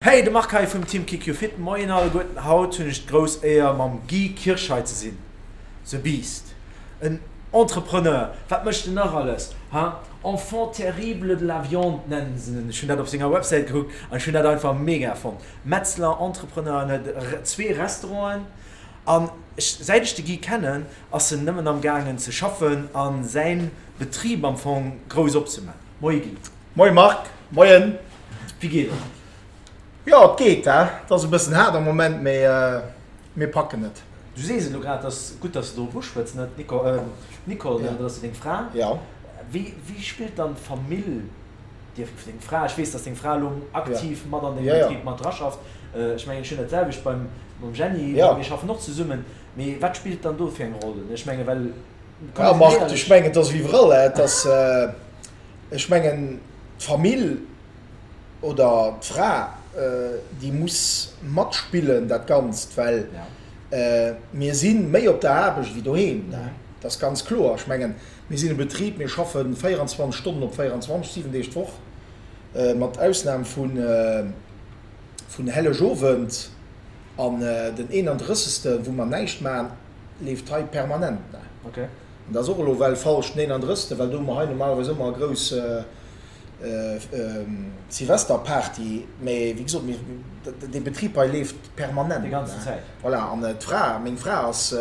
Hey, de Marc hei vum Team Kick You Fit. Moien alleguerten, haut hunn ech d'grouss Éier mam Guy Kirsch hei ze sinn. The Beast, en Entrepreneur, wat mécht en nach alles, ha? Enfant terrible de la viande nennen se en, ech hunn dat op senger Websäit gekuckt an ech hunn dat einfach mega fonnt. Metzler, Entrepreneur an huet zwee Restauranten an ech, säit ech de Guy kennen, ass en nëmmen am gaangen ze schaffen a säin Betrib am Fong grouss opzeman. Moie Guy. Moie Marc, moien. Wéi geet et? Jo, et geet, he. Et ass e bëssen haart am Moment, mee mir packen et. Du sees et elo grad, et ass gutt, dass de dorop uschwätz, ne? D'Nicole, ne, dat ass jo deng Fra. Jo. Wéi, wéi spillt dann d'Famill dir, deng Fra, ech weess, dass deng Fra elo aktiv mat an dengem Betrib mat draschafft. Ech mengen, ech hunn dat selwecht beim, mam Jenny, mir schaffen och zesummen. Mee wat spillt dann do fir eng Roll? Ech menge well, komm, mir sinn éierlech. Ech mengen, et ass wéi iwwerall, he, et ass, ech mengen, d'Famill oder d'Fra, déi muss matspillen dat Ganzt, well mir si méi op der Aarbecht wéi doheem, dat ass ganz kloer. Ech mengen, mir sinn e Betrib, mir schaffe 24 Stonnen op 24, 7 Deeg d'Woch, mat Ausnam vun Hellegowend an den 31., wou mer näischt maachen, leeft hei permanent. An dat ass och elo well falsch, den 31., well do hu mer hei normalerweis ëmmer e grouss Silvesterparty, mee wéi gesot, dee Betrib hei leeft permanent. Déi ganzen Zäit. Voilà, an d'Fra, meng Fra ass,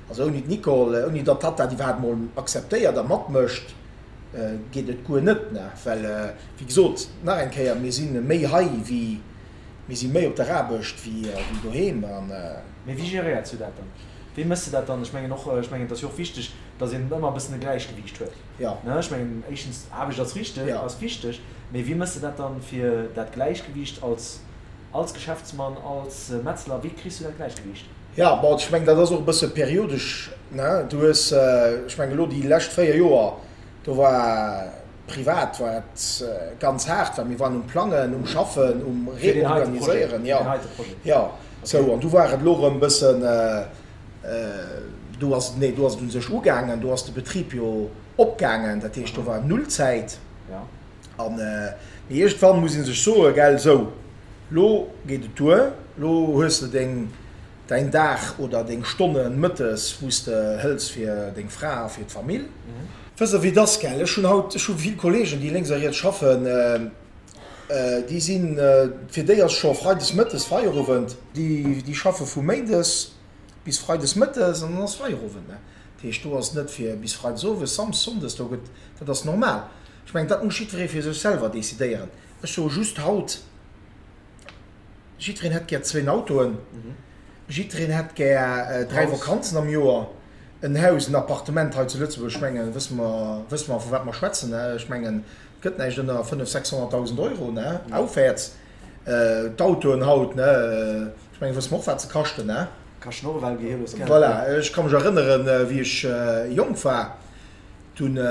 also ouni d'Nicole, ouni datt hatt dat iwwerhaapt mol akzeptéiert a matmécht, geet et guer net, ne, well wéi gesot, nach eng Kéier, mir si méi hei wéi, mir si méi op der Aarbecht wéi doheem an. Mee wéi geréiers du dat dann? Wéi méchs de dat dann? Ech mengen och, ech mengen, et ass jo och wichteg, datt een ëmmer e bëssen e Gläichgewiicht huet. Jo. Ne, ech mengen, éischtens, Aarbecht ass richteg, ass wichteg, mee wéi méchs de dat dann, fir dat Gläichgewiicht als, als Geschäftsmann, als Metzler, wéi kriss du dat Gläichgewiicht? Jo, bon, ech mengen, dat ass och e bësse periodesch, ne. Du hues, ech mengen, elo déi lescht 4 Joer, do war privat war et ganz haart, well mir waren um Plangen, um Schaffen, um Reorganiséieren, jo, jo, sou. An du war et elo erëm e bëssen, do ass et, nee, do ass et u sech ugaangen, do ass de Betrib jo opgaangen, dat heescht, do war Nullzäit. An, mee iergendwann muss ee sech soen, gell, sou, lo geet et duer, lo hues de deng, däin Dag oder deng Stonne mëttes, wou s de hëls fir deng Fra a fir d'Famill. Wësst Der, wéi et ass, gell, ech hunn haut, ech hu vill Kollegen, déi lénks a riets schaffen, déi sinn, fir déi ass scho freides mëttes Feierowend. Déi schaffe vu méindes bis freides mëttes an dann ass Feierowend. Dat heescht, do ass net fir bis freides owes, samsdes, sonndes, do gëtt, dat ass normal. Ech mengen, dat muss jiddweree fir sech selwer decidéieren. Ech soe just haut, Jiddwereen hätt gär zwéin Autoen, jiddwereen hätt gär 3 Vakanzen am Joer, en Haus, en Appartement hei zu Lëtzebuerg. Ech mengen, wësse mer, wësse mer vu wat mer schwätzen, ne? Ech mengen, et gëtt näischt ënner 500, 600.000 Euro, ne, aufwäerts. D'Autoen haut, ne, ech mengen, wësse mer och wat se kaschten, ne? Kaschten och ewell gehirlos Geld. Voilà, ech ka mech erënneren, wéi ech jonk war, dunn,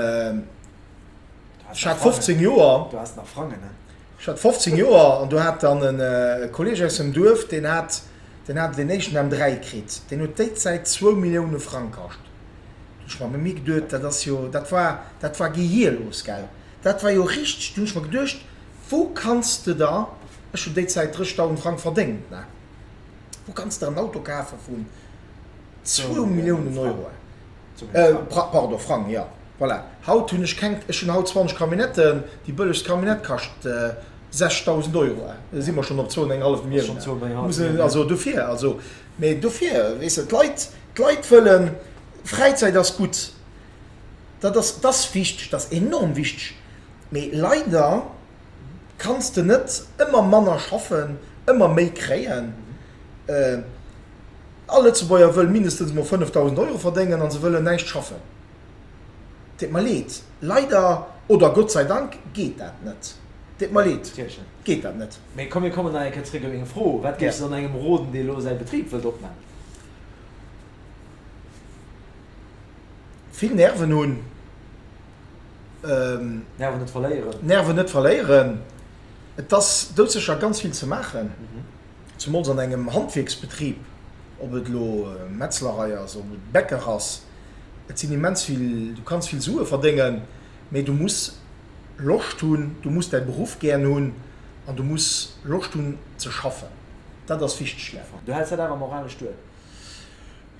ech hat 15 Joer. Du has nach Frangen, ne? Ech hat 15 Joer an do hat dann e Kolleg aus dem Duerf, deen hat, deen hat deen éischten M3 kritt. Deen huet déi Zäit zwou Millioune Frang kascht. Do hunn ech mer méi geduet, dat ass jo, dat war, dat war gehierlos, gell. Dat war jo richteg, do hunn ech mer geduecht, wou kanns de der, ech hunn déi Zäit 30.000 Frang verdéngt, ne, wou kanns de der en Auto kafe vun zwou Milliounen Euro? Pardon, Frang, jo. Voilà. Haut hunn ech keng, ech hunn haut 20 Camionnetten, déi bëllegst Camionnette kascht 6.000 Euro. Da si mer schonn op zwou an eng hallef Millioun. Also dofir, also, mee dofir, weess de, d'Leit, d'Leit wëllen, Fräizäit ass gutt, dat ass, dat ass wichteg, dat ass enorm wichteg, mee leider kanns de net ëmmer manner schaffen, ëmmer méi kréien. All Lëtzebuerger wëll mindestens mol 5.000 Euro verdéngen an se wëllen näischt schaffen. Deet mer leed, leider oder Gott sei Dank geet dat net. Deet mer leed, geet dat net. Mee komm, mir kommen nach eng Kéier zréck op meng Fro, Wat géifs de dann engem roden, dee elo säi Betrib wëllt opman? Vill Nerven hunn. Nerven net verléieren. Nerven net verléieren. Et ass doudsécher ganz vill ze maachen. Zemools an engem Handwierksbetrib, ob et elo Metzlerei ass, ob et Bäcker ass, et sinn immens vill, du kanns vill Sue verdéngen, mee du muss Loscht hunn, du muss däi Beruff gären hunn. An du muss Loscht hunn ze schaffen. Dat ass wichteg. Du häls dat awer moralesch duer?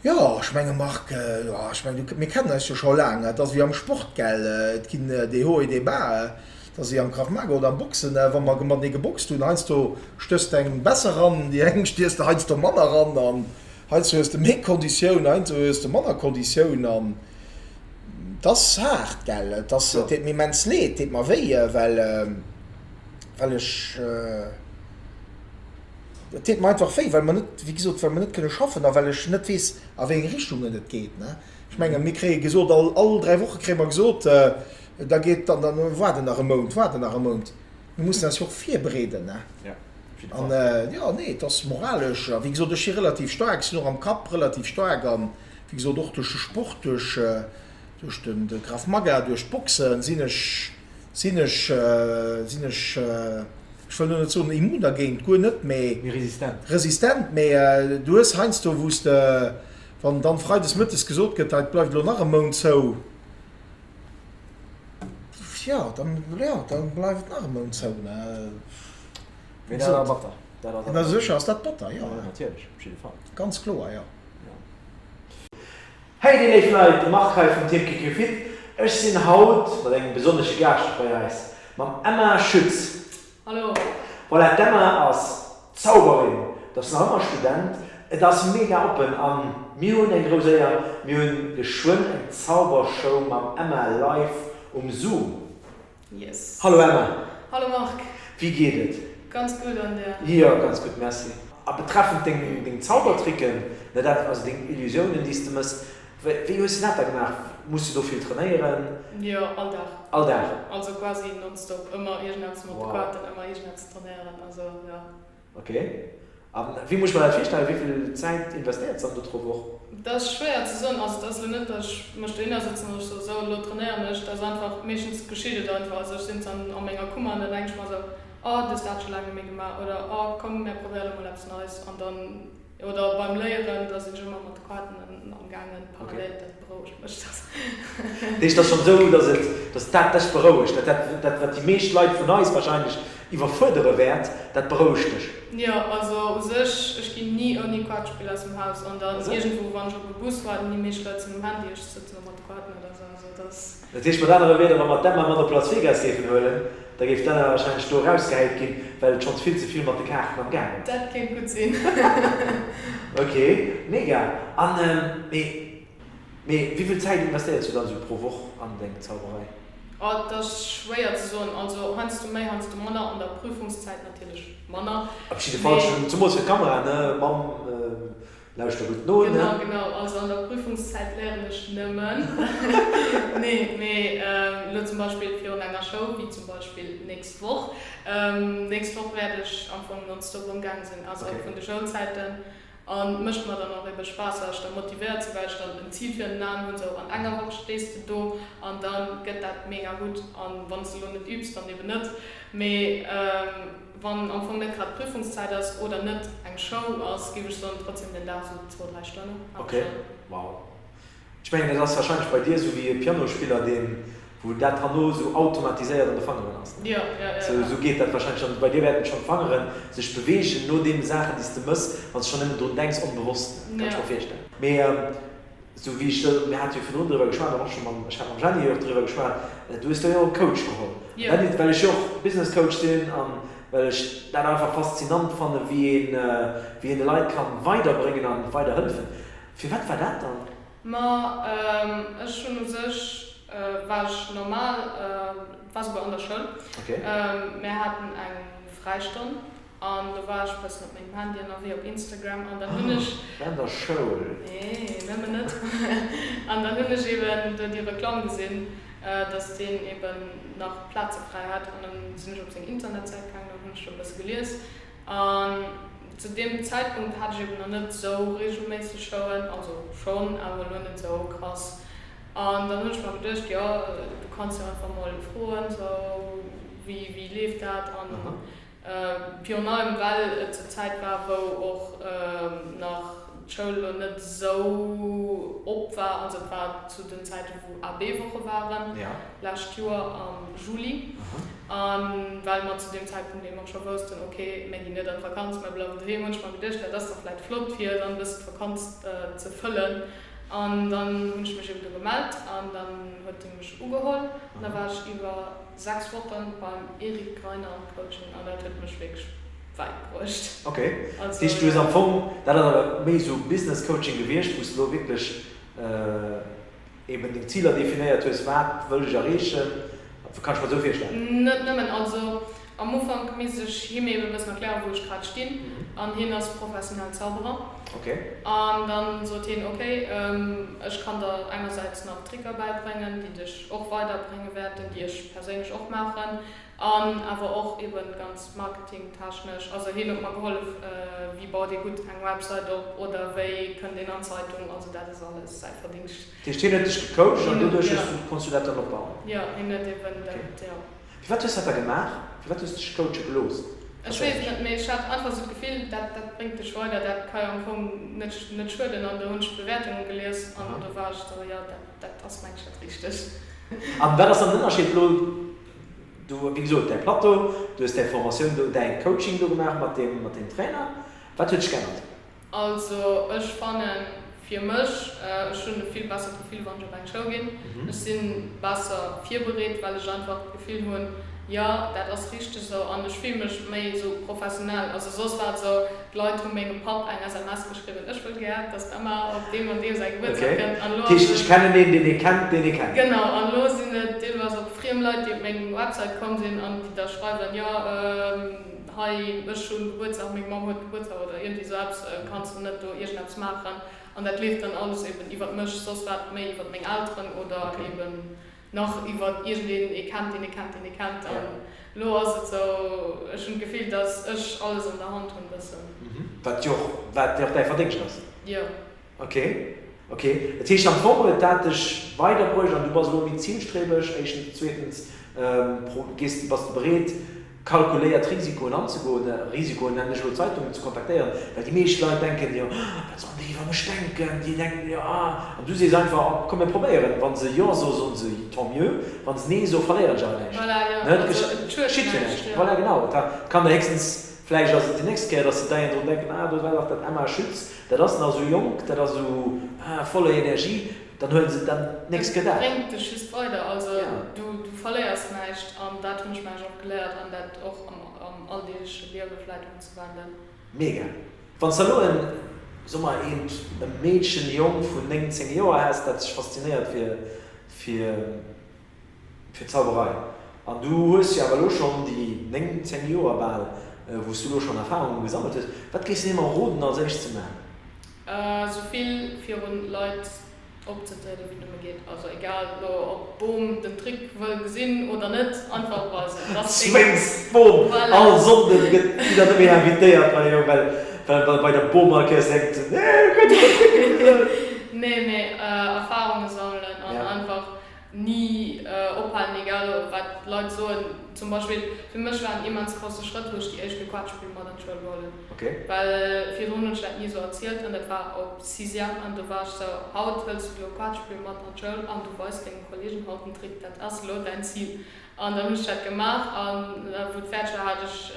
Jo, ech menge Marc, jo, ech mengen du, mir kennen eis jo scho laang. Et ass wéi am Sport, gell, et ginn des hauts et des bas. Et ass wéi am Krav Maga oder am Boxen, wa mer matenee geboxt hunn, heiansdo stöss de eng besser ran, déi eng stiess de heiansdo manner ran an heiansdo hues de méi Konditioun, heiansdo hues de manner Konditioun an et ass haart, gell. Et ass, et deet mir immens leed, et deet mer wéi, well, well ech. Et deet mer einfach wéi, well mer net, wéi gesot, well mer net kënne schaffen a well ech net weess, a wéi eng Richtungen et geet. Ech menge mir kréie gesot, all, all 3 Woche kréie mer gesot, da geet dann, dann waarde nach e Mount, waarde nach e Mount. Mir mussen eis jo och virbereeden. An jo, nee, et ass moralesch a wéi gesot, ech si relativ staark, ech sinn och am Kapp relativ staark an, wéi gesot, och duerch de Sport, duerch, duerch den, de Krav Maga, duerch d'Boxen sinn ech, Sinn ech, sinn ech, ech wëll elo net soen immun dergéint, guer net, mee. Mee resistent. Resistent, mee du hues heiansdo, wou s de, wann dann freides mëttes gesot gëtt, hei et bleift elo nach e Mount zou, jo, dann, jo, da bleift et nach e Mount zou, ne. Mee dat ass batter. Dat ass. Na sécher ass dat batter, jo. Natierlech, op jidde Fall. Ganz kloer, jo. Hey dir léif Leit, de Marc hei vum Team KickYouFit. Ech sinn haut mat engem besonnesche Gaascht bei eis, mam Emma Schütz. Hallo! Voilà, d'Emma ass Zauberin, et ass nach ëmmer Student, et ass mega oppen an mir hunn eng grouss Éier, mir hunn geschwënn eng Zaubershow mam Emma live um Zoom. Yes. Hallo Emma. Hallo Marc. Wéi geet et? Ganz gutt, an dir? Jo, ganz gutt, merci. A betreffend deng deng Zaubertricken, ne, dat, also deng Illusiounen déi s de mëss, wéi wéi hues de dat da gemaach? Muss de do vill trainéieren? Jo, all Dag. All Dag? Also quasi nonstop, ëmmer iergendeppes mat de Kaarten, ëmmer iergendeppes trainéieren, also jo. Ok. A wéi muss ech mer dat virstellen? Wéi vill Zäit investéiert s dann do pro Woch? Dat ass schwéier ze soen. Also et ass elo net, datt ech mech dohinner sëtzen an ech soe sou, elo trainéieren ech. Dat ass einfach, meeschtens geschitt et einfach. Also ech sinn dann a menger Kummer an da denke ech mer esou, oh, du hues dat scho laang net méi gemaach oder oh, komm mär probéiere elo mol eppes Neies an dann, oder beim Léieren, da sinn ech ëmmer mat de Kaarten amgaangen parallel, dat berouegt mech. Dat heescht, et ass schonn esou, datt et, datt dat dech berouegt, dat dat, dat wat déi meescht Leit vun eis wahrscheinlech iwwerfuerdere wäert, dat berouegt dech? Jo, also u sech, ech ginn ni ouni Kaartespill aus dem Haus an dann iergendwou, wann ech op e Bus waarden, déi meescht Leit sinn um Handy, ech sëtzen do mat de Kaarten oder sou, also dat ass. Dat heescht mat anere Wierder, wa mer d'Emma mat op Las Vegas géifen huelen, da géif d'Emma wahrscheinlech do erausgehäit ginn, well et schonns vill ze vill mat de Kaarten am gaangen ass. Dat kéint gutt sinn. Ok, mega. An, mee Mee wéi vill Zäit investéiers du dann esou pro Woch an deng Zauberei? Oh, dat ass schwéier ze soen. Also heiansdo méi, heiansdo manner. An der Prüfungszäit natierlech manner. Op jidde Fall, zemools fir d'Kamera, ne Mamm, lauschter gutt no, ne? Genau, genau. Also an der Prüfungszäit léieren ech nëmmen. Nee, mee elo zum Beispill virun enger Show, wéi zum Beispill nächst Woch. Nächst Woch wäert ech am Fong nonstop amgaang sinn, ausserhalb vun de Schoulzäiten. An mécht mer dann och ebe Spaass, well ech da motivéiert sinn, well ech dann en Zil virun den Aen hunn, sou an enger Woch stees de do an da gëtt dat mega gutt. An wann s de elo net übs, dann eben net. Mee wann am Fong net grad Prüfungszäit ass oder net eng Show ass, géif ech soen, trotzdem den Dag sou zwou, dräi Stonnen awer schonn. Wow. Ech mengen, dat ass wahrscheinlech bei dir esou wéi e Pianospiller, deen, wou dat herno esou automatiséiert an de Fangeren ass, ne? Jo, jo, jo, Sou, jo. sou geet dat wahrscheinlech dann. Bei dir wäerten schonn d'Fangere sech beweegen no deene Saachen, déi s de mëss, wann s de schonn nëmmen drun denks, onbewosst, ne? Kann ech Jo. mer virstellen. Mee esou wéi ech, mir hate jo virdrun driwwer geschwat an och scho mam, ech hat mam Jeanny jo och driwwer geschwat, du hues do jo och e Coach geholl. Jo. An dat, well ech jo och Business Coach sinn an well ech dat einfach faszinant fanne wéi een, wéi een de Leit kann weiderbréngen an weiderhëllefen. Firwat war dat dann? Ma ech hunn u sech, war ech normal, war souguer an der Schoul, mär haten eng Fräistonn an do war ech e bëssen op mengem Handy ënnerwee op Instagram an dann hunn ech. War an der Schoul? Nee, nëmmen net. An dann hunn ech eben do déi Reklamm gesinn, dass deen eben nach Plaze fräi hat an dann sinn ech op seng Internetsäit gaangen an hunn ech do e bësse gelies An zu deem Zäitpunkt hat ech eben nach net sou regelméisseg Showen, also schonn, awer elo net sou krass. An dann hunn ech mer geduecht, jo, du kanns jo einfach mol froen, sou, wéi, wéi leeft dat? An virun allem well et zur Zäit war, wou och nach. d'Schoul elo net esou op war, also et war zu den Zäiten, wou AB-Woche waren, lescht Joer am Juli, a well mer zu deem Zäitpunkt eben och scho woussten, ok, mir ginn net an d'Vakanz, mer bleiwen doheem, hunn ech mer geduecht, dat ass da vläicht flott, fir dann e bëssen d'Vakanz ze fëllen. An dann hunn ech mech eben do gemellt an dann huet dee mech ugeholl an da war ech iwwer 6 Wochen beim Eric Greiner am Coaching an dat huet mech wierklech wäit bruecht. Ok, dat heescht du hues am Fong, dat ass awer méi esou Business Coaching gewiescht, wou s de elo wierklech eben deng Ziler definéiert hues, wat wëll ech erreechen, kann ech mer esou virstellen? Net nëmmen, also Am Ufank misst ech him eben e bëssen erklären, wou ech grad stinn, an hien ass professionellen Zauberer. An dann sot hien, ok, ech kann der engersäits nach Tricker bäibréngen, déi dech och weiderbrénge wäerten, déi ech perséinlech och maachen, an awer och eben ganz marketingtechnesch. Also hien huet mer gehollef, wéi baut ee gutt eng Website op oder wéi kënnt een an d'Zeitung, also dat ass alles säi Verdingscht. Dat heescht, hien huet dech gecoacht an doduerch hues du, konns du dat dann opbauen? Jo, hien huet eben dat, jo. Firwat hues dat da gemaach? Firwat hues de dech coache gelooss? Ech weess et net, mee ech hat einfach esou d'Gefill, dat dat bréngt dech weider, dat ka jo am Fong net net schueden. An do hunn ech d'Bewäertunge gelies an do war ech esou, jo, dat dat ass mengt ech dat Richtegt. An wat ass dann den Ënnerscheed elo, du, wéi gesot, däi Plateau, du hues däi Formatioun do, däi Coaching do gemaach mat deem mat deem Trainer, wat huet sech geännert? Also ech fannen fir mech, ech hunn e vill bessert Gefill wann ech op eng Show ginn. Ech si besser virbereet, well ech einfach d'Gefill hunn, jo dat ass richteg esou an ech fill mech méi esou professionell. Also soss war et esou, d'Leit hu mengem Papp eng SMS geschriwwen, ech wëll gär, dass d'Emma op deem an deem säi Gebuertsdag kënnt an elo ass et. Ech kennen een, deen ee kennt, deen ee kennt. Genau, an elo sinn et deelweis och friem Leit, déi op meng Website komm sinn an déi da schreiwen, jo, Hei, ech hunn Gebuertsdag, meng Mamm huet Gebuertsdag oder iergendwéi sou eppes, kanns de net do iergendeppes maachen? An dat leeft dann alles eben iwwert mech, soss war et méi iwwert meng Elteren oder eben nach iwwert iergendeen ee kennt, deen ee kennt, deen ee kennt. An elo ass et sou, ech hunn d'Gefill, dass ech alles an der Hand hunn bëssen. Wat jo och, wat jo och däi Verdéngscht ass. Jo. Ok, ok. Dat heescht am Fong huet dat dech weiderbruecht an du bass elo méi zilstrebeg, éischtens, zweetens gees, bass de bereet kalkuléiert Risikoen anzegoen, Risikoen nennen ech elo d'Zeitungen ze kontaktéieren, well déi meescht Leit denken jo, wat sollen déi iwwer mech denken, déi denken jo ah, an du sees einfach, oh komm mir probéieren, wa se jo soen, soen se tant mieux, wa se nee soen, verléieren ech awer näischt, Voilà, jo, also et schued näischt, jo. Voilà, genau, et kann der héchstens, vläicht ass et déi nächst Kéier, datt se deien drun denken, ah do war dach dat Emma Schütz, Dat ass nach esou jonk, dat ass esou voller Energie, dann huelen se dann d'nächst Kéier dat. Et bréngt dech just weider, also du verléiers näischt an dat hunn ech mengen och geléiert an dat och am alldeegleche Liewe vläit unzewenden. Mega! Wann s de elo en, soe mer eent, e Meedchen, e Jong vun 9, 10 Joer häss, dat sech faszinéiert fir, fir. Fir d'Zauberei. An du hues jo awer elo schonn déi 9, 10 Joer bal, wou s du elo schonn Erfahrunge gesammelt hues. Wat géifs de him roden als éischt ze maachen? Esou vill virun Leit opzetrieden wéi nëmme geet. Also egal elo ob d'Bom den Trick wëll gesinn oder net, einfach weisen. Et ass egal. Zwéngs d'Bom! Voilà. All Sonnden gëtt d'Lida net méi invitéiert bei jo, well well bei der Bom all Kéiers denkt, Nee, du kënns jo den Trick gesinn. Nee, mee Erfahrunge sammelen an einfach Ni ophalen, egal wat d'Leit soen. Zum Beispill fir mech war en immens grosse Schrëtt, wou ech déi éischt Gequatschspill mat an d'Schoul geholl hunn. Well virdrun hunn ech dat ni esou erzielt an dat war op Sixième an do war ech sou, haut hëls du d'Gequatschspill mat an d'Schoul an du weis denge Kollegen haut den Trick, dat ass elo däin Zil. An dann hunn ech dat gemaach an wou et fäerdeg war, hat ech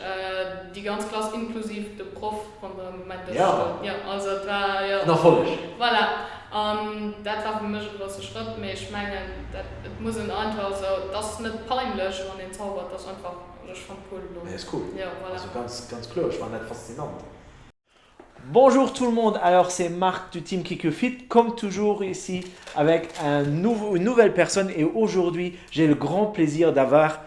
déi ganz Klass inklusiv de Proff ronderëm mäin Dësch stoen. Jo, also et war, jo. En Erfolleg. Voilà. An dat war fir mech e grousse Schrëtt, mee ech mengen, dat, et muss een einfach esou, et ass net peinlech, wann een zaubert, et ass einfach, ech fannen et cool elo. Nee, ass cool. Jo, voilà. Also ganz, ganz kloer, ech fannen dat faszinant. Bonjour tout le monde, alors c'est Marc du team KickYouFit, comme toujours ici avec un nouveau, une nouvelle personne et aujourd'hui j'ai le grand plaisir d'avoir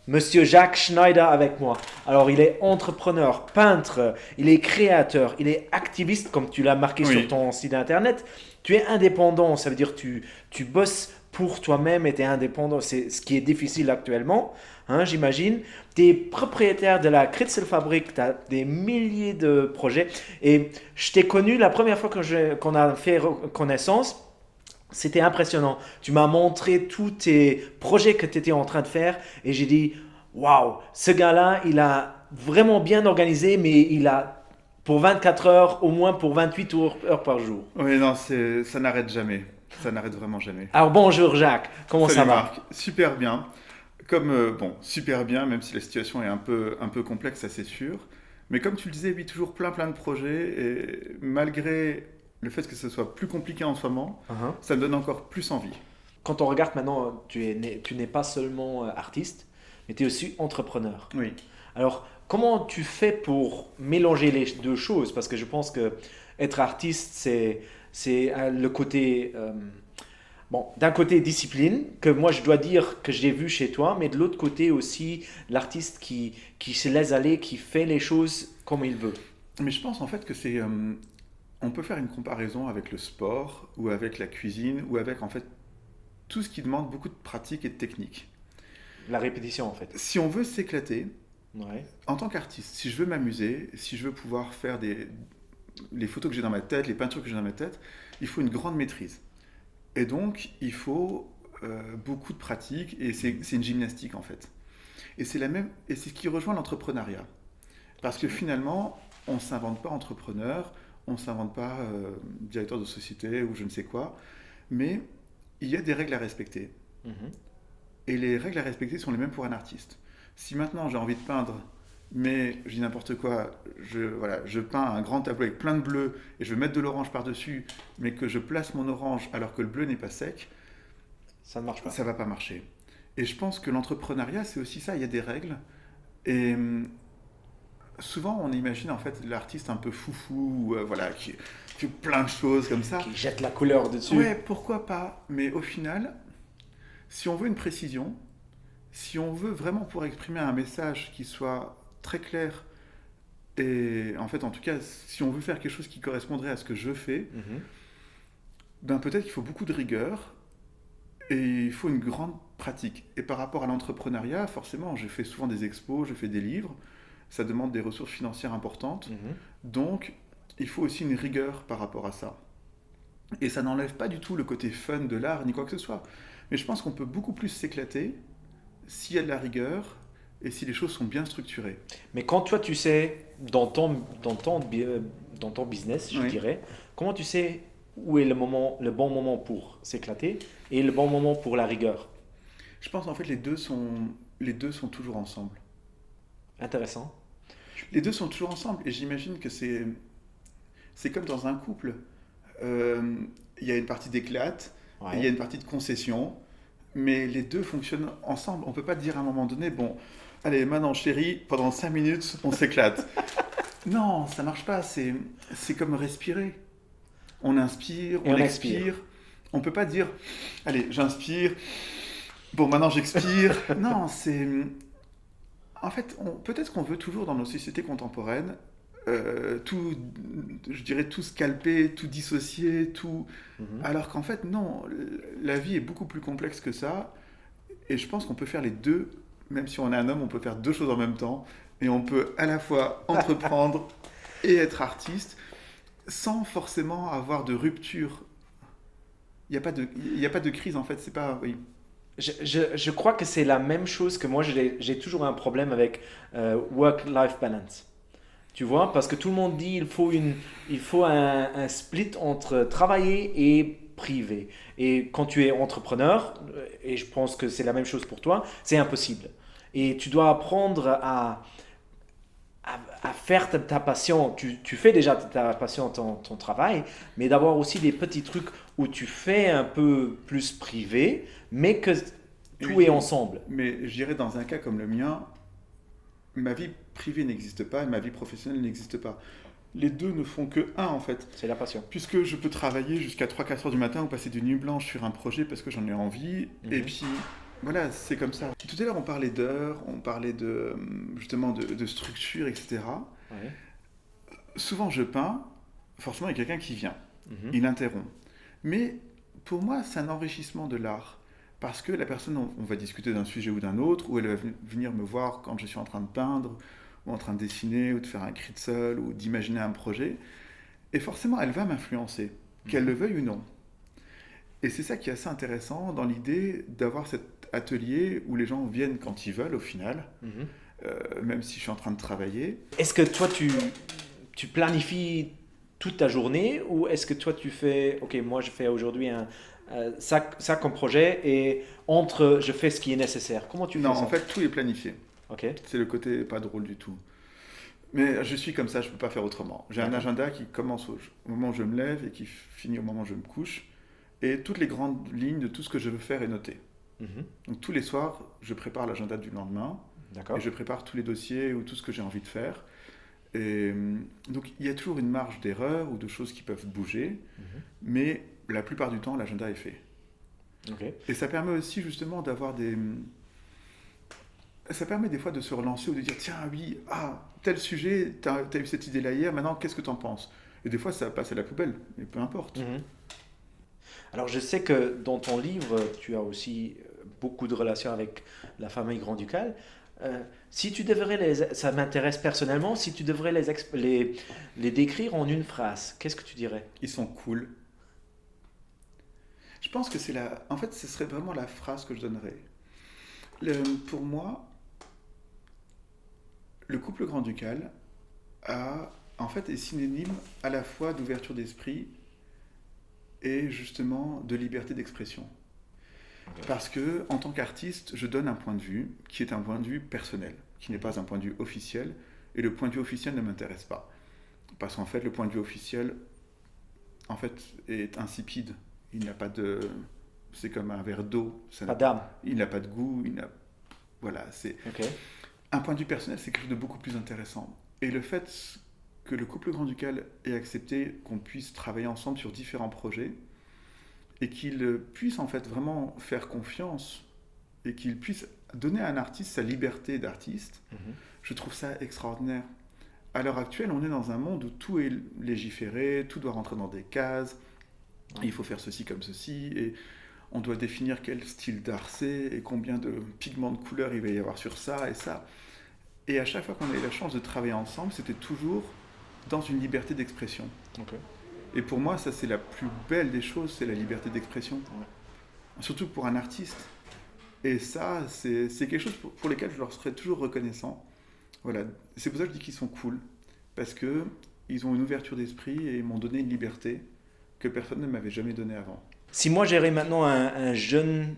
Monsieur Jacques Schneider avec moi. Alors il est entrepreneur, peintre, il est créateur, il est activiste comme tu l'as marqué oui. sur ton site internet. Tu es indépendant, ça veut dire tu, tu bosses pour toi-même et tu es indépendant, c'est ce qui est difficile actuellement, hein, j'imagine. Tu es propriétaire de la Kritzelfabrik, tu as des milliers de projets et je t'ai connu la première fois qu'on a fait connaissance, c'était impressionnant. Tu m'as montré tous tes projets que tu étais en train de faire et j'ai dit waouh, ce gars-là, il a vraiment bien organisé, mais il a. Pour 24 heures, au moins pour 28 heures par jour. Oui, non, ça n'arrête jamais. Ça n'arrête vraiment jamais. Alors bonjour Jacques, comment Salut ça va? Marc, super bien. Comme, euh, bon, super bien, même si la situation est un peu, un peu complexe, ça c'est sûr. Mais comme tu le disais, oui, toujours plein plein de projets. Et malgré le fait que ce soit plus compliqué en ce moment, Uh-huh. ça me donne encore plus envie. Quand on regarde maintenant, tu es né- tu n'es pas seulement euh, artiste, mais tu es aussi entrepreneur. Oui. Alors, comment tu fais pour mélanger les deux choses? Parce que je pense que être artiste, c'est c'est euh, le côté euh, bon, d'un côté discipline que moi je dois dire que j'ai vu chez toi, mais de l'autre côté aussi l'artiste qui qui se laisse aller, qui fait les choses comme il veut. Mais je pense en fait que c'est... euh, on peut faire une comparaison avec le sport ou avec la cuisine ou avec en fait tout ce qui demande beaucoup de pratique et de technique. La répétition en fait. Si on veut s'éclater, Ouais. en tant qu'artiste, si je veux m'amuser, si je veux pouvoir faire des, les photos que j'ai dans ma tête, les peintures que j'ai dans ma tête, il faut une grande maîtrise. Et donc, il faut euh, beaucoup de pratique et c'est c'est une gymnastique en fait. Et c'est la même, et c'est ce qui rejoint l'entrepreneuriat. Parce que finalement, on ne s'invente pas entrepreneur, on ne s'invente pas euh, directeur de société ou je ne sais quoi, mais il y a des règles à respecter. Mhm. Et les règles à respecter sont les mêmes pour un artiste. Si maintenant j'ai envie de peindre, mais je dis n'importe quoi, je, voilà, je peins un grand tableau avec plein de bleu et je veux mettre de l'orange par-dessus, mais que je place mon orange alors que le bleu n'est pas sec, Ça ne marche pas. ça va pas marcher. Et je pense que l'entrepreneuriat, c'est aussi ça, il y a des règles. Et hum, souvent, on imagine en fait l'artiste un peu foufou, euh, voilà, qui fait plein de choses comme ça. Qui jette la couleur dessus. Ouais, pourquoi pas Mais au final, si on veut une précision, si on veut vraiment pouvoir exprimer un message qui soit très clair, et en fait, en tout cas, si on veut faire quelque chose qui correspondrait à ce que je fais, Mhm. ben peut-être qu'il faut beaucoup de rigueur et il faut une grande pratique. Et par rapport à l'entrepreneuriat, forcément, je fais souvent des expos, je fais des livres, ça demande des ressources financières importantes. Mhm. Donc, il faut aussi une rigueur par rapport à ça. Et ça n'enlève pas du tout le côté fun de l'art ni quoi que ce soit. Mais je pense qu'on peut beaucoup plus s'éclater s'il y a de la rigueur et si les choses sont bien structurées. Mais quand toi, tu sais, dans ton, dans ton, bi- euh, dans ton business, je Oui. dirais, comment tu sais où est le moment, le bon moment pour s'éclater et le bon moment pour la rigueur? Je pense en fait les deux sont, les deux sont toujours ensemble. Intéressant. Les deux sont toujours ensemble et j'imagine que c'est, c'est comme dans un couple. Euh, Il y a une partie d'éclate, Ouais. il y a une partie de concession, mais les deux fonctionnent ensemble. On ne peut pas dire à un moment donné, bon, allez, maintenant chérie, pendant 5 minutes, on s'éclate. non, ça marche pas, c'est, c'est comme respirer. On inspire, Et on, on expire. expire. On peut pas dire, allez, j'inspire, bon, maintenant j'expire. non, c'est... En fait, on- peut-être qu'on veut toujours dans nos sociétés contemporaines, euh, tout, je dirais, tout scalper, tout dissocier, tout... Mhm. Alors qu'en fait, non, la vie est beaucoup plus complexe que ça. Et je pense qu'on peut faire les deux, même si on est un homme, on peut faire deux choses en même temps. Et on peut à la fois entreprendre et être artiste sans forcément avoir de rupture. Il n'y a, pas de- il y a pas de crise en fait, c'est pas. Oui. Je, je- je crois que c'est la même chose que moi, j'ai j'ai toujours un problème avec euh, work-life balance. Tu vois, parce que tout le monde dit il faut une, il faut un, un split entre travailler et privé. Et quand tu es entrepreneur, euh, et je pense que c'est la même chose pour toi, c'est impossible. Et tu dois apprendre à, à, à faire ta, ta passion. Tu, tu fais déjà ta passion, ton, ton travail, mais d'avoir aussi des petits trucs où tu fais un peu plus privé, mais que tout Oui. est ensemble. Mais je dirais dans un cas comme le mien, ma vie privée n'existe pas et ma vie professionnelle n'existe pas. Les deux ne font que un en fait. C'est la passion. Puisque je peux travailler jusqu'à 3-4 heures du matin ou passer des nuits blanches sur un projet parce que j'en ai envie. Mhm. Et puis, voilà, c'est comme ça. Tout à l'heure, on parlait d'heures, on parlait de, justement de, de structure, etc. Ouais. Souvent, je peins, forcément, il y a quelqu'un qui vient, Mhm. il interrompt. Mais pour moi, c'est un enrichissement de l'art. Parce que la personne, on, on va discuter d'un sujet ou d'un autre, ou elle va ven- venir me voir quand je suis en train de peindre, ou en train de dessiner, ou de faire un cri de sol, ou d'imaginer un projet. Et forcément, elle va m'influencer, qu'elle le veuille ou non. Et c'est ça qui est assez intéressant dans l'idée d'avoir cet atelier où les gens viennent quand ils veulent, au final, Mhm. euh, même si je suis en train de travailler. Est-ce que toi, tu, Tu planifies toute ta journée ou est-ce que toi tu fais, ok, moi je fais aujourd'hui un, euh, ça, ça comme projet et entre je fais ce qui est nécessaire. Comment tu non, fais ça en fait, tout est planifié. Ok. C'est le côté pas drôle du tout. Mais je suis comme ça, je ne peux pas faire autrement. J'ai un agenda qui commence au, au moment où je me lève et qui finit au moment où je me couche. Et toutes les grandes lignes de tout ce que je veux faire est notées. Mm -hmm. Donc tous les soirs, je prépare l'agenda du lendemain. Et je prépare tous les dossiers ou tout ce que j'ai envie de faire. Et donc il y a toujours une marge d'erreur ou de choses qui peuvent bouger, mm -hmm. mais la plupart du temps, l'agenda est fait. Okay. Et ça permet aussi justement d'avoir des... Ça permet des fois de se relancer ou de dire tiens oui, ah, tel sujet, tu as, as eu cette idée-là hier, maintenant qu'est-ce que tu en penses Et des fois ça passe à la poubelle, mais peu importe. Mm -hmm. Alors je sais que dans ton livre, tu as aussi euh, beaucoup de relations avec la famille grand-ducale. Euh, si tu devrais les, ça m'intéresse personnellement, si tu devrais les, les, les décrire en une phrase, qu'est-ce que tu dirais Ils sont cool. Je pense que c'est la. En fait, ce serait vraiment la phrase que je donnerais. Le, pour moi, le couple grand-ducal a, en fait, est synonyme à la fois d'ouverture d'esprit et justement de liberté d'expression. Parce que, en tant qu'artiste, je donne un point de vue qui est un point de vue personnel, qui n'est pas un point de vue officiel, et le point de vue officiel ne m'intéresse pas. Parce qu'en fait, le point de vue officiel, en fait, est insipide. Il n'a pas de... C'est comme un verre d'eau. Pas Il n'a pas de goût, il n'a... Voilà, c'est... Okay. Un point de vue personnel, c'est quelque chose de beaucoup plus intéressant. Et le fait que le couple grand-ducal ait accepté qu'on puisse travailler ensemble sur différents projets, et qu'il puisse en fait vraiment faire confiance et qu'il puisse donner à un artiste sa liberté d'artiste, mm -hmm. je trouve ça extraordinaire. À l'heure actuelle, on est dans un monde où tout est légiféré, tout doit rentrer dans des cases, ouais. il faut faire ceci comme ceci, et on doit définir quel style d'art c'est et combien de pigments de couleur il va y avoir sur ça et ça. Et à chaque fois qu'on a eu la chance de travailler ensemble, c'était toujours dans une liberté d'expression. Okay. Et pour moi, ça, c'est la plus belle des choses, c'est la liberté d'expression. Ouais. Surtout pour un artiste. Et ça, c'est quelque chose pour, pour lequel je leur serai toujours reconnaissant. Voilà. C'est pour ça que je dis qu'ils sont cool. Parce qu'ils ont une ouverture d'esprit et ils m'ont donné une liberté que personne ne m'avait jamais donnée avant. Si moi, j'aurais maintenant un, un, jeune,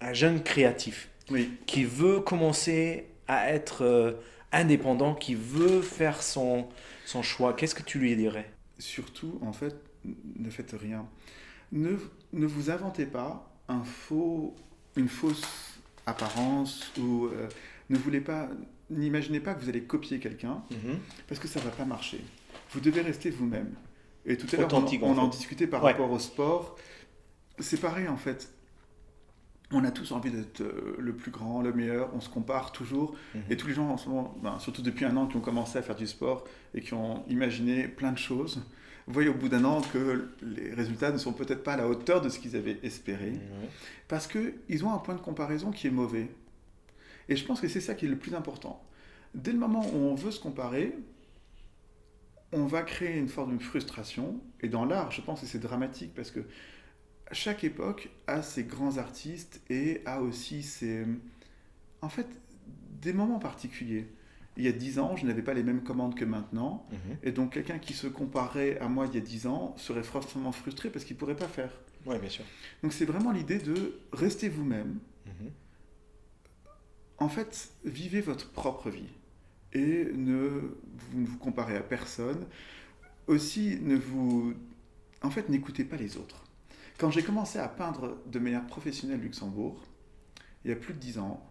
un jeune créatif oui. qui veut commencer à être euh, indépendant, qui veut faire son, son choix, qu'est-ce que tu lui dirais surtout, en fait, ne faites rien. Ne, ne vous inventez pas un faux, une fausse apparence ou euh, ne voulez pas, n'imaginez pas que vous allez copier quelqu'un mm -hmm. parce que ça va pas marcher. Vous devez rester vous-même. Et tout à l'heure, on, en, on en discutait par ouais. rapport au sport. C'est pareil, en fait. On a tous envie d'être euh, le plus grand, le meilleur, on se compare toujours. Mm -hmm. Et tous les gens en ce moment, ben, surtout depuis un an, qui ont commencé à faire du sport et qui ont imaginé plein de choses, voient au bout d'un an que les résultats ne sont peut-être pas à la hauteur de ce qu'ils avaient espéré, Mmh. parce qu'ils ont un point de comparaison qui est mauvais. Et je pense que c'est ça qui est le plus important. Dès le moment où on veut se comparer, on va créer une forme de frustration. Et dans l'art, je pense que c'est dramatique parce que chaque époque a ses grands artistes et a aussi ses... En fait, des moments particuliers. Il y a dix ans, je n'avais pas les mêmes commandes que maintenant. Mmh. Et donc, quelqu'un qui se comparait à moi il y a dix ans serait forcément frustré parce qu'il ne pourrait pas faire. Oui, bien sûr. Donc, c'est vraiment l'idée de rester vous-même. Mmh. En fait, vivez votre propre vie et ne vous, ne vous comparez à personne. Aussi, ne vous... En fait, n'écoutez pas les autres. Quand j'ai commencé à peindre de manière professionnelle Luxembourg, il y a plus de dix ans,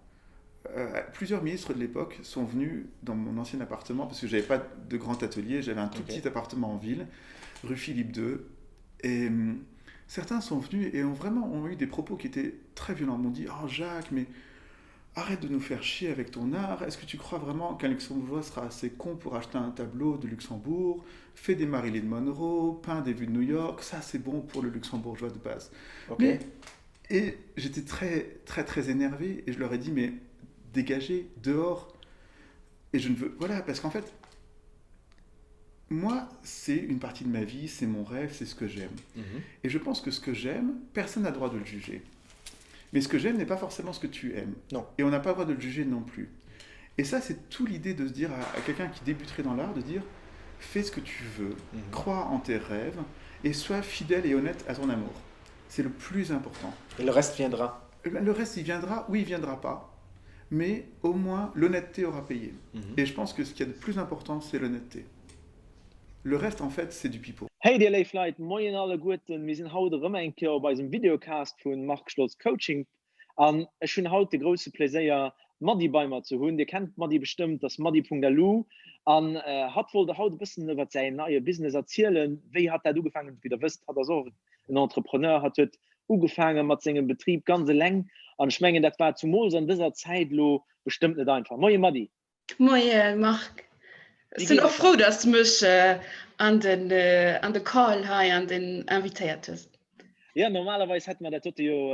euh, plusieurs ministres de l'époque sont venus dans mon ancien appartement, parce que j'avais pas de grand atelier, j'avais un tout Ok. petit appartement en ville, rue Philippe II, et hum, certains sont venus et ont vraiment ont eu des propos qui étaient très violents. Ils m'ont dit « Oh Jacques, mais arrête de nous faire chier avec ton art, est-ce que tu crois vraiment qu'un Luxembourgeois sera assez con pour acheter un tableau de Luxembourg Fais des Marilyn Monroe, peins des vues de New York, ça c'est bon pour le Luxembourgeois de base. Ok. Mais, et j'étais très très très énervé et je leur ai dit mais dégagez, dehors. Et je ne veux... Voilà, parce qu'en fait, moi, c'est une partie de ma vie, c'est mon rêve, c'est ce que j'aime. Mhm. Et je pense que ce que j'aime, personne n'a le droit de le juger. Mais ce que j'aime n'est pas forcément ce que tu aimes. Non. Et on n'a pas le droit de le juger non plus. Et ça, c'est tout l'idée de se dire à, à quelqu'un qui débuterait dans l'art, de dire, Fais ce que tu veux, mmh. crois en tes rêves et sois fidèle et honnête à ton amour. C'est le plus important. Et le reste viendra. Eh ben, le reste, il viendra ou il viendra pas. Mais au moins, l'honnêteté aura payé. Mmh. Et je pense que ce qu'il y a de plus important, c'est l'honnêteté. Le reste, en fait, c'est du pipeau. Hey dir léif Leit, moien alleguerten. Mir sinn haut erëm eng Kéier op eisem Videocast vu Marc Stoltz Coaching an ech hunn haut de grousse Pléséier d'Mady bei mer ze hunn. Dir kennt d'Mady bestëmmt, dass mady.lu an hatt wollt haut e bëssen iwwert säin neie Business erzielen, wéi hatt dat ugefaangen huet. Wéi der wësst, hatt ass och en Entrepreneur, hatt huet ugefaange mat sengem Betrib ganz eleng an ech mengen dat war zumools an dëser Zäit elo bestëmmt net einfach. Moie Mady. Moie Marc. Ech sinn och frou, dass de mech an den an de Call hei an den invitéiert hues. Jo, normalerweis hätte mer dat dote jo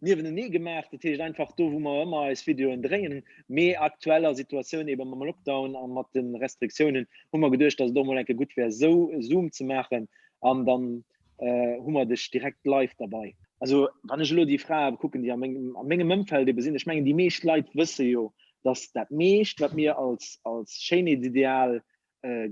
niewenenee gemaach, dat heescht einfach do, wou mer ëmmer eis Videoen dréien. Mee aktueller Situatioun ebe mam Lockdown a mat de Restriktiounen hu mer geduecht, dass et och mol eng Kéier gutt wär, esou e Zoom ze maachen an dann hu mer dech direkt live derbei. Also wann ech elo déi Frae kucken, déi a mengem a mengem Ëmfeld ebe sinn, ech mengen déi meescht Leit wësse jo, dass dat meescht, wat mir als als Schéinheetsideal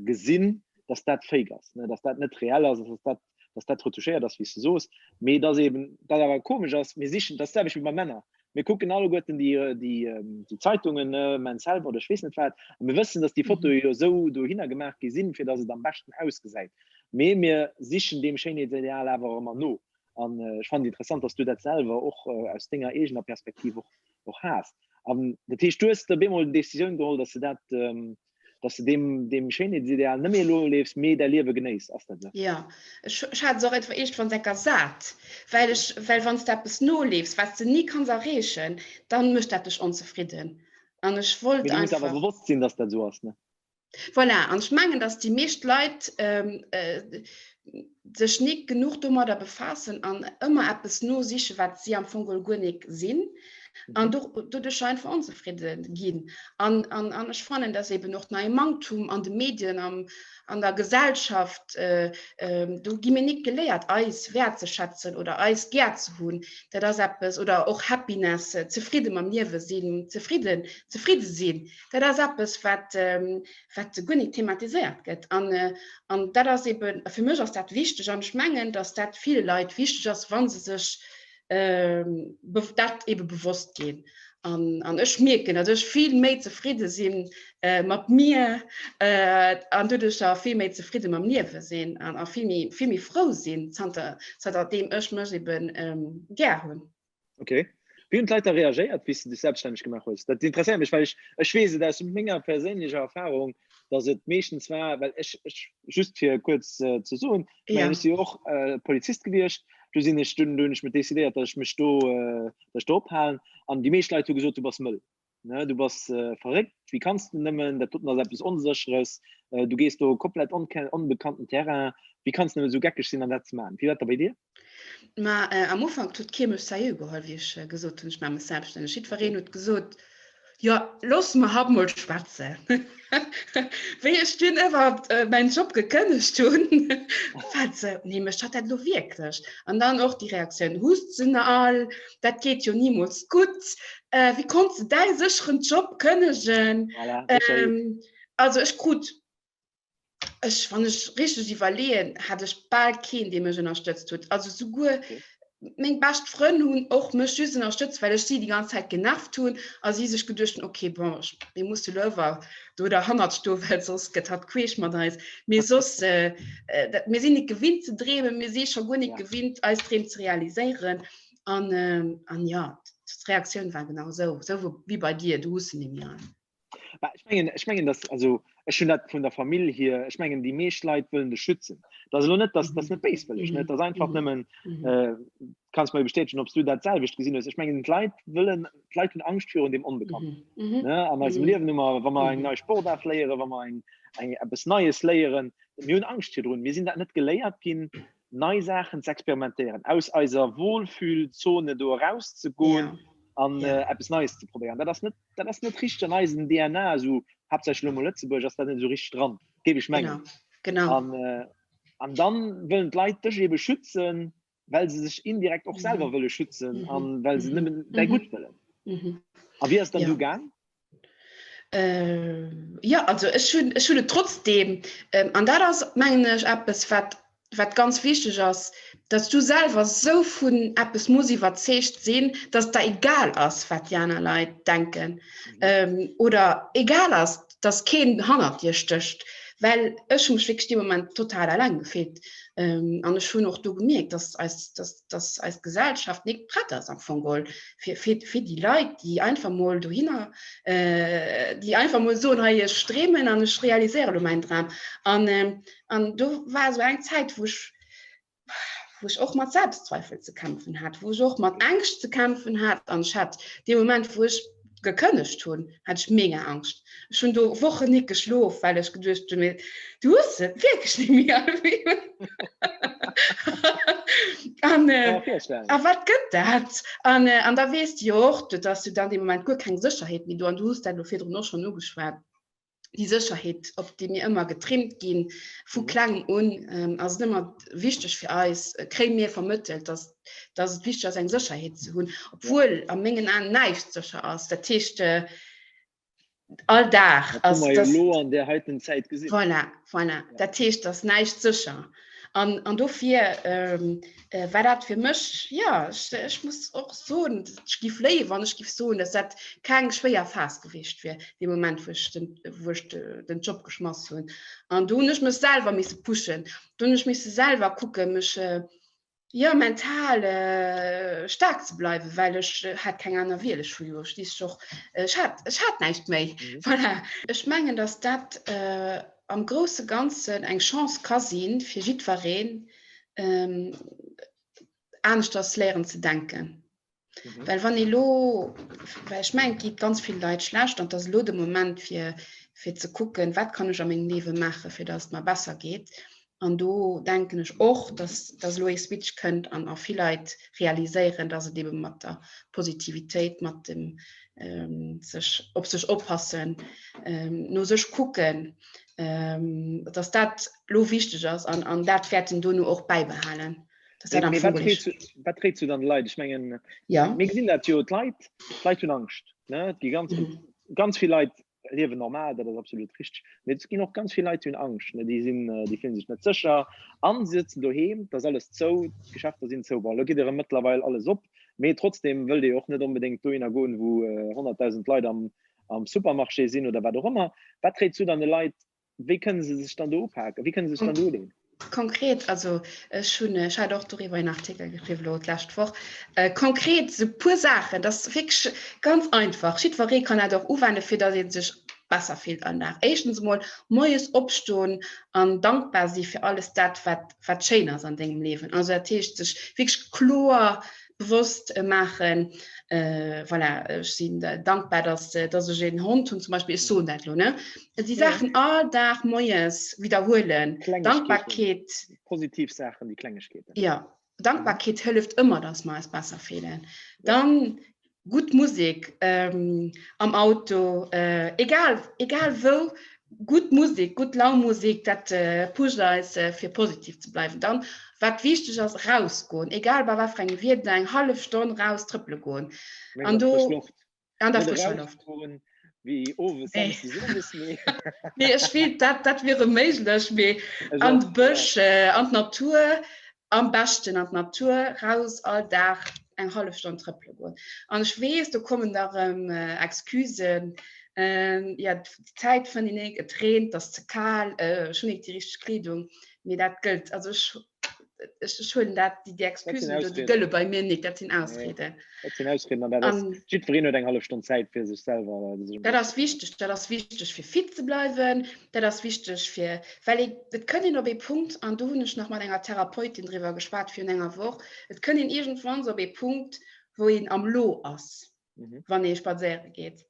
gesinn, dass dat fake ass, ne, dass dat net reell ass, dass dat dass dat retouchéiert ass, wéi s de soos, mee dass eben dat awer komesch ass, mir sichen, dat ass d'selwecht wéi bei Männer, mir kucken alleguerten déi déi déi Zeitungen, ne, Men's Health oder ech weess net wat, a mir wëssen, dass déi Fotoe jo esou dohinner gemaach gi sinn, fir dass et am beschten ausgesäit, mee mir sichen deem Schéinheetsideal awer ëmmer no. An ech fannen et interessant, dass du dat selwer och aus denger eegener Perspektiv och och has. An dat heescht, du hues op eemol d'Decisioun geholl, dass de dat, dass de deem deem Schéinheetsideal net méi noleefs, mee däi Liewe genéiss. Ass dat esou? Jo, ech ech hat es och etwa iergendwann enker sat, well ech well wann s de eppes noleefs, wat s de ni kanns erreechen, dann mécht dat dech onzefridden. An ech wollt Mee du muss awer einfach. bewosst sinn, dass dat esou ass, ne? Voilà, an ech mengen, datt déi meescht Leit sech nik genuch domadder befaassen an ëmmer eppes nosichen, wat si am Fong geholl guer nik sinn an doduercher einfach onzefridde ginn. An, an, an ech fannen, datt eben och den Manktum an de Medien, am, an der Gesellschaft, do gi mir nik geléiert, eis wäertzeschätzen oder eis gär ze hunn. Dat ass eppes, oder och Happiness, zefridde mam Liewe sinn, zefridden, zefridde sinn. Dat ass eppes, wat, wat guer net thematiséiert gëtt. An, an dat ass eben, fir mech ass dat wichteg an ech mengen, datt dat ville Leit wichteg ass, wa se sech dat ebe bewosst ginn. An, an ech mierken, datt ech vill méi zefridde si mat mir an doduercher vill méi zefridde mam Liewe sinn an a vill méi, vill méi frou sinn, zanter, zanter deem ech mech eben gär hunn. Ok. Wéi hunn d'Leit da reagéiert, wéi s de dech selbststänneg gemaach hues? Dat interesséiert mech, well ech, ech weess et aus menger perséinlecher Erfahrung, datt et meeschtens war, well ech, ech just fir kuerz ze soen, ech mengen, ech si jo och Polizist gewiescht, du sinn ech, dunn hunn ech mech decidéiert, datt ech mech do, datt ech do ophalen an déi meescht Leit hu gesot, du bass mëll. Ne, du bass verréckt, wéi kanns de nëmmen, dat doten ass eppes Onsécheres, du gees do komplett onbekannten Terrain, wéi kanns de nëmmen esou geckeg sinn an dat ze maachen? Wéi war dat da bei dir? Ma am Ufank huet kee mech seriö geholl, wéi ech gesot hunn, ech maache mech selbststänneg. Jiddwereen huet gesot, Jo, looss mer hatt mol schwätzen. Wéi ech dunn iwwerhaupt mäin Job gekënnegt hunn, war et esou, Nee, mécht hatt dat elo wierklech? An dann och déi Reaktioun, Hues de se all? Dat geet jo nimools gutt. Wéi konns de däi sécheren Job kënnegen? Voilà, Sécherheet. Also ech krut, ech, wann ech richteg iwwerleeën, hat ech bal keen, dee mech ënnerstëtzt huet. Also souguer Okay. meng bescht Frënn hunn och mech just ënnerstëtzt, well ech si déi ganz Zäit genervt hunn a si sech geduecht hunn, okay, bon, ech, mir musse lo awer do derhannert stoen, well soss gëtt hatt queesch mat eis. Mee soss, dat, mir sinn net gewinnt ze dreemen, mir si scho guer net Ja. gewinnt, eis Dreem ze realiséieren. An, an jo, d'Reaktioun war genau esou, esou wéi bei dir, du hues se nemmi all. Bah, ech mengen, ech mengen, dass, also ech hunn dat vun der Famill hier, ech mengen, déi meescht Leit wëllen dech schützen. Dat ass elo net, dass, dat ass net béiswëlleg, ne? Dat ass einfach nëmmen, äh, kanns mer jo bestätegen, ob s du dat selwecht gesinn hues. Ech mengen, d'Leit wëllen, d'Leit hunn Angscht virun dem Onbekannten. Ne? An eisem Liewen hu mer, wa mer eng nei Sportaart léieren, wa mer eng, eng, eppes Neies léieren, mir hunn Angscht virdrun. Mir sinn dat net geléiert ginn, nei Saachen ze experimentéieren, aus eiser Wohlfühlzone do erauszegoen an eppes Neies ze probéieren. Dat ass net, dat ass net richteg an eisen DNA, esou haaptsächlech elo mol Lëtzebuerg, ass dat net esou richteg dran, géif ech mengen. Genau. An, an dann wëllen d'Leit dech ebe schützen, well se sech indirekt och selwer wëlle schützen an well se nëmmen däi Gutt wëllen. A wéi ass et dann du gaang? Jo, also ech hunn, ech hunn et trotzdeem, an dat ass, mengen ech, eppes, wat, wat ganz wichteg ass, datt s du selwer esou vun eppes muss iwwerzeegt sinn, datt et der egal ass, wat déi aner Leit denken, oder egal ass, datt keen hannert dir stécht. Well ech hu mech wierklech dee Moment total eleng gefillt. An ech hunn och do gemierkt, datt eis, datt, datt eis Gesellschaft nik prett ass am Fong geholl fir, fir, fir déi Leit, déi einfach mol dohinner, déi einfach mol soen, hei ech dreemen an ech realiséiere lo mäin Dram. An, an do war esou eng Zäit, wou ech, wou ech och mat Selbstzweifel ze kämpfen hat, wou ech och mat Ängscht ze kämpfen hat. An ech hat dee Moment, wou ech gekënnegt hunn, hat ech mega Angscht. Ech hunn do Wochen nik geschlof, well ech geduecht hunn, mee du hues se wierklech net méi all. An, a wat gëtt dat? An, an da weess de jo och, et ass jo dann dee Moment guer keng Sécherheet méi do. An du hues dat elo virdrun och schonn ugeschwat. déi Sécherheet, op déi mir ëmmer getrimmt ginn, vu klengem un, ass et ëmmer wichteg fir eis, kréie mir vermëttelt, dass, dass et wichteg ass, eng Sécherheet ze hunn, obwuel a mengen Aen näischt sécher ass. Dat heescht, all Dag ass. Dat hu mer jo elo an där heiten Zäit gesinn. Voilà, voilà. Dat heescht, et ass näischt sécher. An, an dofir war dat fir mech, jo, ech, ech muss och soen, ech giff léien, wann ech giff soen, dass dat keng schwéier Phas gewiescht wier, dee Moment, wou ech den, wou ech den Job geschmass hunn. An do hunn ech mech selwer misse pushen, do hunn ech misse selwer kucken, mech, jo, mental staark ze bleiwen, well ech hat keng aner Wiel. Ech hu jo schliisslech och, ech hat, ech hat näischt méi. Voilà. Ech mengen, dass dat am grousse Ganzen eng Chance ka si fir jiddwereen, aneschters léieren ze denken. Mhm. Well wann ee lo, well ech mengen, et geet ganz vill Leit schlecht an et ass elo de Moment fir, fir ze kucken, wat kann ech a mengem Liewe maachen, fir datt et mer besser geet. An do denken ech och, datt, datt elo ee Switch kënnt an a vill Leit realiséieren, datt et ebe mat der Positivitéit, mat dem sech op sech oppassen, no sech kucken, dass dat lo wichteg ass an an dat wäerten dono och bäibehalen. Dass dat am Fong Wat réits du dann de Leit? Ech mengen, ja. mir gesinn dat jo, d'Leit, d'Leit hunn Angscht, ne? Et gi ganz, ganz vill Leit liewen normal, dat ass absolut richteg. Mee et ginn och ganz vill Leit, déi hunn Angscht, ne? Déi sinn, déi fillen sech net sécher an se sëtzen doheem, et ass alles zou, d'Geschäfter sinn zou. Bon, elo geet erëm mëttlerweil alles op, mee trotzdem wëllt ee jo och net onbedéngt dohinner goen, wou 100.000 Leit am, am Supermarché sinn oder wat och ëmmer. Wat réits du dann de Leit, wéi kënne se sech dann do upaken, wéi kënne se sech dann do uleeën? Konkret, also ech hunn, ech hat och doriwwer een Artikel geschriwwen elo d'lescht Woch, konkret esou puer Saachen, dat ass wierklech ganz einfach, jiddweree kann dat och uwenden, fir datt ee sech besser fillt am Dag. Éischtens emol moies opstoen an dankbar si fir alles dat, wat, wat schéin ass an dengem Liewen. Also dat heescht sech wierklech kloer bewosst maachen, voilà, ech sinn dankbar, dass, dass ech een Hond hunn zum Beispill, ech soen dat elo, ne? Déi Saachen all Dag moies widderhuelen. Dankbarkeet. Positiv Saachen, déi Klengegkeeten. Jo, Dankbarkeet hëlleft ëmmer, dass mer eis besser fillen. Dann gutt Musek am Auto, egal, egal wou, gutt Musek, gutt Laun-Musek, dat pusht eis fir positiv ze bleiwen. Dann, wat wichteg ass, rausgoen, egal bei wat fir engem Wieder, eng hallef Stonn raus trëppele goen. An do an der frëscher Loft. Wéi owes samsdes owes, mee. Mee ech fillt, dat, dat wier erëm méiglech, mee an de Bësch, an d'Natur, am beschten an d'Natur raus, all Dag eng hallef Stonn trëppele goen. An ech weess, do kommen da rëm Excusen, jo, d'Zäit fënnt een nik, et reent, et ass ze kal, ech hunn nik déi richteg Kleedung. Mee dat gëllt, also ech, ech huelen dat, déi Excusen do, déi gëlle bei mir nik, dat sinn Ausreden. Dat sinn Ausreden an dat ass, jiddwereen huet eng hallef Stonn Zäit fir sech selwer. Dat ass wichteg, dat ass wichteg fir fit ze bleiwen, dat ass wichteg fir, well ee, et kënnt een op ee Punkt, an do hunn ech nach mat enger Therapeutin driwwer geschwat virun enger Woch, et kënnt een iergendwanns op ee Punkt, wou een am Lo ass, wann ee spadséiere geet.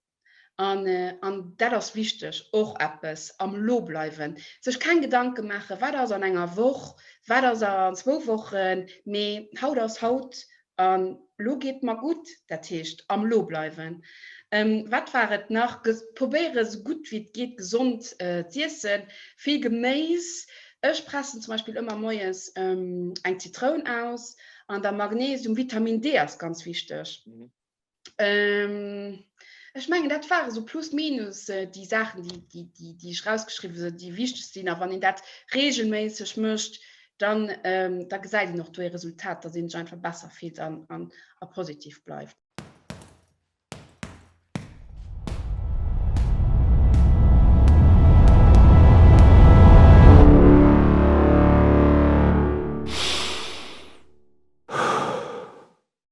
An, an dat ass wichteg, och eppes, am Lo bleiwen, sech keng Gedanke maachen, wat ass an enger Woch, wat ass an zwou Wochen, mee haut ass haut an lo geet mer gutt. Dat heescht am Lo bleiwen. Wat war et nach? Probéiere sou gutt wéi et geet gesond z'iessen, vill Geméis. Ech pressen zum Beispill ëmmer moies eng Zitroun aus an da Magnesium, Vitamin D ass ganz wichteg. Ech mengen, dat ware sou plus minus déi Saachen, déi, déi, déi, déi ech rausgeschriwwen hunn, déi wichteg sinn. A wann een dat regelméisseg mécht, dann, da gesäit een och do e Resultat, dass een sech einfach besser fillt an, an, a positiv bleift.